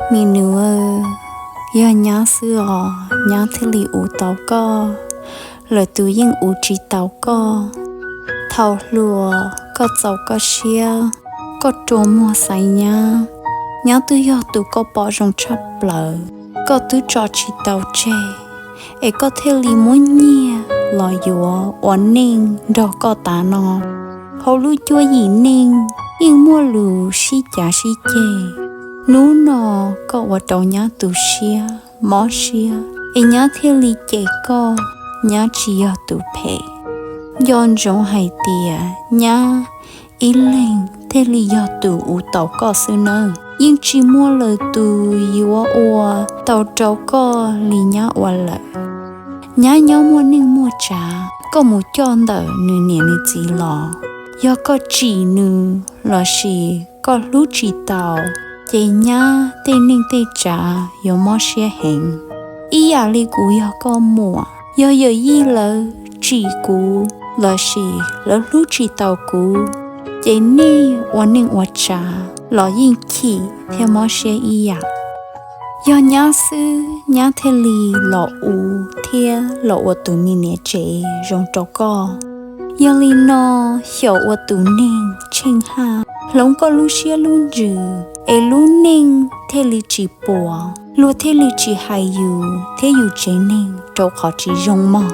Mi nus, yog nyab xwb os, nyab thiaj li ua tau koj, lwm tus yeej ua tsis tau koj. Thaum hluas koj txaus koj siab, koj rua muag xaiv nyab, nyab twb yog tus koj pom zoo tshaj plaws, koj twb tso tsis tau tseg, es koj thiaj li muab nyiag los yuav ua neej nrog koj tas no. Hauv lub cuab yim neej yeej muaj lus sib cav sib ceg, hnub no koj ua rau nyab tu siab mob siab, es nyab thiaj li cem koj, nyab tsis yog tus phem. Nco ntsoov hais tias nyab ib leeg thiaj li yog tus ua tau koj xwb nawb, yeej tsis muaj lwm tus yuav ua tau rau koj li nyab ua lawm. Nyab nyob muaj neej muaj tsav, koj mus coj ntawm nws niam nws txiv los, yog koj tsim nws lossis koj hlub tsis tau, ces nyab tej neej tej tsav yuav mob siab heev. Ib yam li kuv yog koj muam, yog yawm yij lawv tsim kuv lossis lawv hlub tsis tau kuv, ces nej ua neej ua tsav los yeej chim thiab mob siab ib yam. Yog nyab xwb, nyab thiaj li los ua thiab los ua tus me niam tsev zoo rau koj. Yog li no, xyaum ua tus neeg tsheej haj, hloov koj lub siab lub ntsws, es lub neej thiaj li tsis puas, luag thiaj li tsis hais yus thiab yus tsev neeg rau qhov tsis zoo mog.